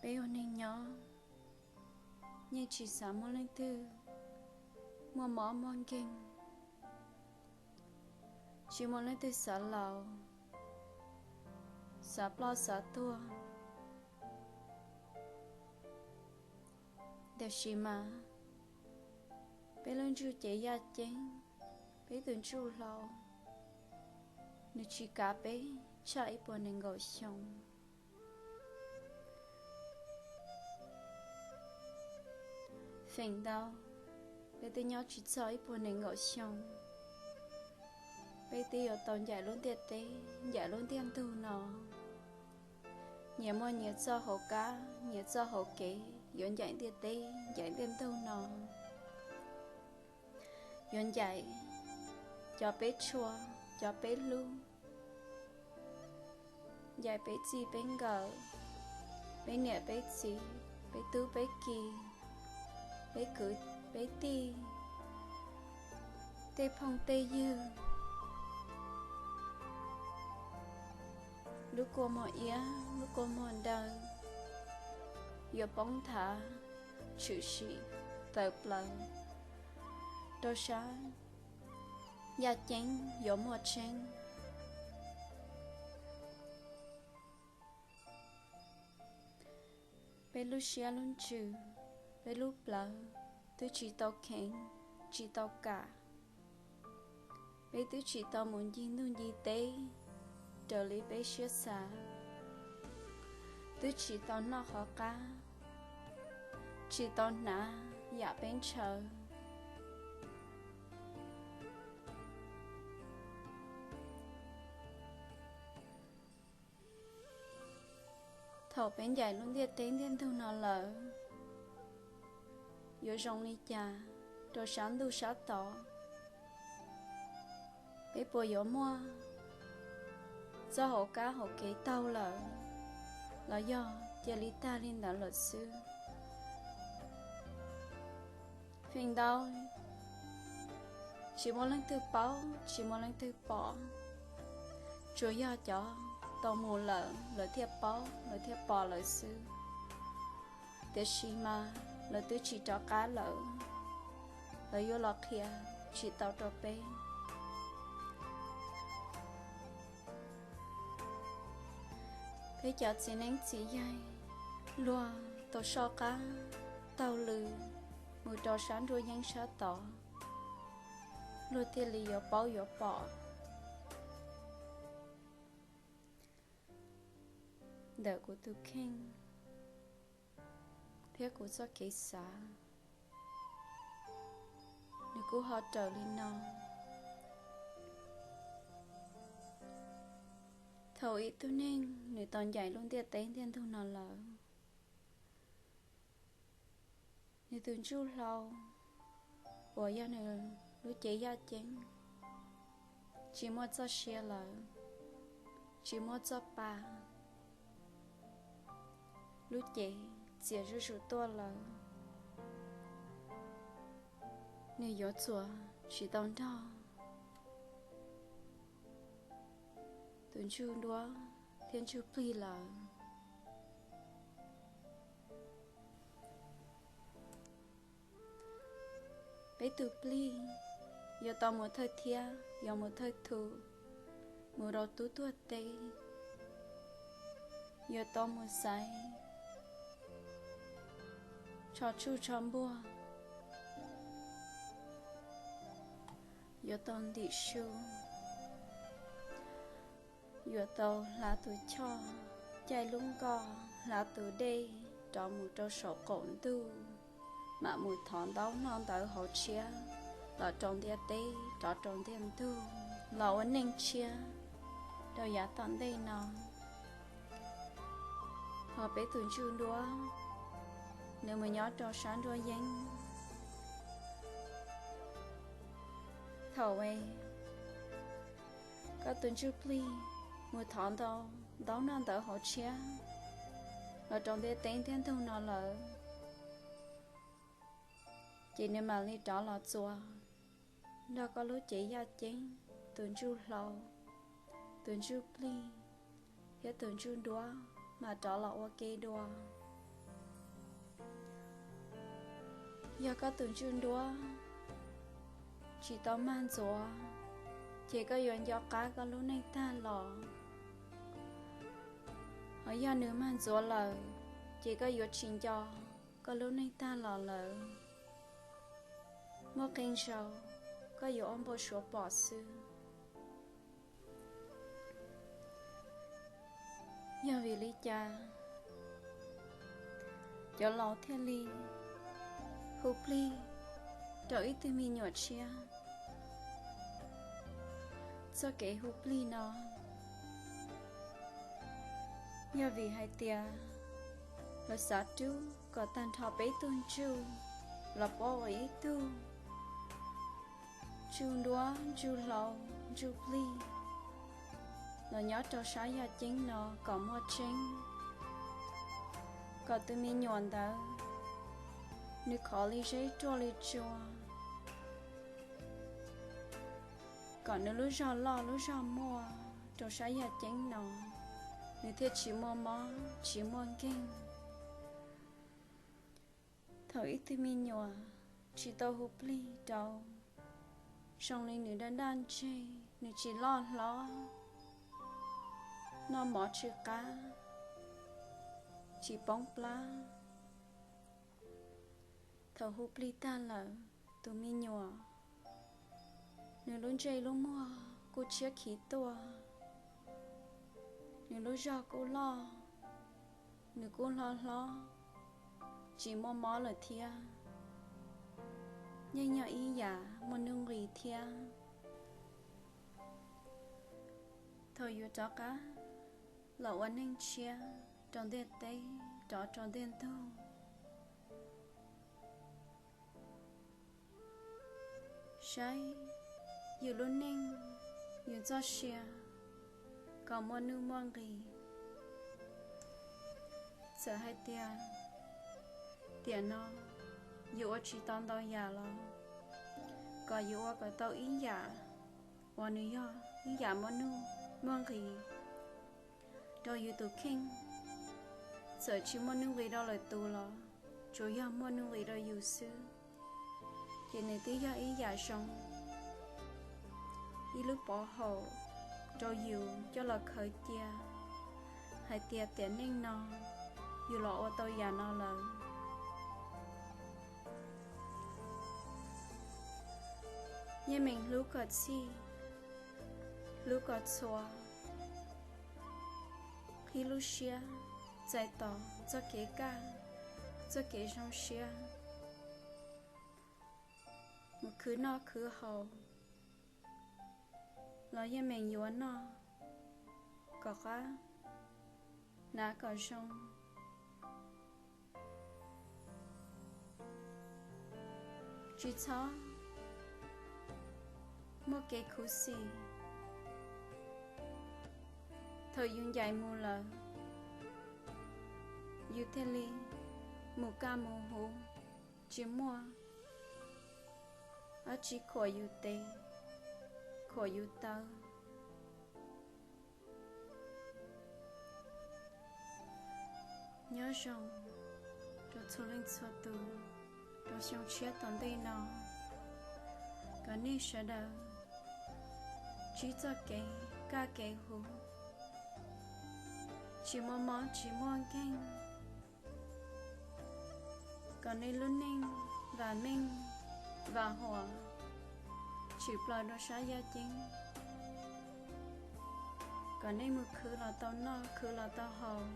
Peb ua neeg nyob, yeej tsis xav muaj leej twg muaj mob muaj nkeeg, tsis muaj leej twg xav laus, xav ploj xav tuag. Tiam sis mas peb lub ntsej cev yaj ceeb, peb tus ntsuj hlau, nws tsis kav peb tshaj ib puas nees nkaum xyoo. Feem ntau, peb twb nyob tsis txog ib puas nees nkaum xyoo, peb twb yuav tau ncaim lub ntiaj teb, ncaim lub ntiaj ntug no. Nyias muaj nyias txoj hauv kab, nyias txoj hauv kev yuav ncaim ntiaj teb, ncaim ntiaj ntug no. Yuav ncaim cov peb tshua, cov peb hlub, ncaim peb txij peb nkawm, peb niam peb txiv, peb tub peb ki, peb kwv peb tij, tej phooj tej ywg, lub kua muag iab, lub kua muag daw, yuav poob nthav, tshwm sim tawm plaws rau sab yaj ceeb yuav muaj tseeb. Peb lub siab lub ntsws, peb lub plawv twb tsis tau kheev, tsis tau kam. Peb twb tsis tau mus ncig ntuj ncig teb raws li peb siab xav, twb tsis tau noj qhov qab, tsis tau hnav yam peb ntshaw. Thaum peb ncaim lub ntiaj teb ntiaj ntug no lawm, yuav zoo li cas rau sab ntuj sab tod? Peb puas yuav muaj txoj hauv kab hauv kev taug lawm, los yog cia li tag li ntawd lawm xwb? Feem ntau tsis muaj leej twg paub, tsis muaj leej twg pom, tsuas yog cov tau mus lawm lawv thiaj paub, lawv thiaj pom lawm xwb. Tiam sis mas lawv twb tsis rov qab lawm, lawv yuav los qhia tsis tau rau peb. Peb cov txiv neeb txiv yaig, luag tau soj qab taug lw mus rau sab nruab yeeb sab tod, luag thiaj li yuav paub yuav pom ntawm kuv tus kheej thiab kuv txoj kev xav. Nws kuj ho raws li no. Thaum ib tug neeg nws tau ncaim lub ntiaj teb ntiaj ntug no lawm, nws tus ntsuj hlau uas yog nws lub cev yaj ceeb tsis muaj txoj sia lawm, tsis muaj txoj pa, lub cev txias zuj zus tuaj lawm, nws yuav txuas tsis tau nrog tus ntsuj duab thiab ntsuj plig lawm. Peb tus plig yuav tau mus thawj thiab, yuav mus thawj thu, mus rau tub tuag teb, yuav tau mus xaiv tsho tsuj tsho npuag, yuav tau ntim su, yuav tau hla tus choj, caij lub nkoj, hla tus dej rov mus rau saum qaum ntuj, mam mus thov ntaub noj ntawv hauv tshiab los rau ntiaj teb, rov rau ntiaj ntug los ua neej tshiab rau yav tom ntej no. Ho peb tus ntsuj duab, nws mus nyob rau sab nruab yeeb. Thaum es koj tus ntsuj plig mus thov ntau ntaub noj ntawv hauv tshiab los rau ntiaj teb ntiaj ntug no lawm, ces nws mam li rov los txuas nrog koj lub cev yaj ceeb, tus ntsuj hlau, tus ntsuj plig thiab tus ntsuj duab mas rov los ua ke dua. Yog koj tus ntsuj duab tsis tau mag ntxuav, ces koj yuav nco qab koj lub neej tag los. Hos yog nws mag ntxuav lawm, ces koj yuav tsis nco koj lub neej tag los lawm. Muaj qee zaus koj yuav ua npau suav pom xwb. Yog vim li cas cov laus thiaj li hu plig rau ib tug me nyuam tshiab? Txoj kev hu plig no yog vim hais tias lawv xav rub kom tag nrho peb tug ntsuj los pab ua ib tug ntsuj duab, ntsuj hlau, ntsuj plig los nyob rau sab yaj ceeb no kom muaj tseeb, kom tus me nyuam ntawd nws khov li zeb ruaj li tsua, kom nws lub zog loj lub zog muaj rau sab yaj ceeb no, nws thiaj tsis muaj mob tsis muaj nkeeg. Thaum ib tug me nyuam tsis tau hu plig rau, zoo li nws daj daj ntseg, nws tsis loj hlob, noj mov tsis qab, tsis poob plab. Thaum hu plig tag lawm, tus me nyuam, nws lub ntsej lub muag kuj tshiab khiv tuaj, nws lub zog kuj loj, nws kuj hlob hlob, tsis muaj mob lawm thiab, yeej yog ib yam muaj nuj nqis thiab. Thaum yus rov qab los ua neej tshiab rau ntiaj teb, rov rau ntiaj ntug, saib yus lub neej, yus txoj sia kom muaj nuj muaj nqis. Txawm hais tias tiam no yus ua tsis tau ntau yam los kom yus ua kom tau ib yam uas nws yog ib yam muaj nuj muaj nqis rau yus tus kheej. Txawm tsis muaj nuj nqis rau lwm tus los tsuas yog muaj nuj nqis rau yus xwb, ces nws twb yog ib yam zoo, ib lub pov haum rau yus coj los khaws cia hais tias tiam neej no yus los ua tau yam no lawm. Yeej meem hlub kom txhij, hlub kom txhua, qhib lub siab txais tos txoj kev kaj, txoj kev zoo siab, mus khwv noj khwv haus los yeej meem yuav noj kom qab, hnav kom zoo. Tsis txhob muaj kev khuv xim. Thaum yus ncaim mus lawm, yus thiaj li mus kaj mus huv, tsis muaj dab tsi khuam yus tes, khuam yus taw. Nyob zoo rau txhua leej txhua tus rau xyoo tshiab tom ntej no, kom nej sawv daws ntsib txoj kev kaj kev huv, tsis muaj mob tsis muaj nkeeg, kom nej lub neej vam meej vam huam, tshwm plaws rau sab yaj ceeb, kom nej mus khwv los tau noj khwv los tau haus,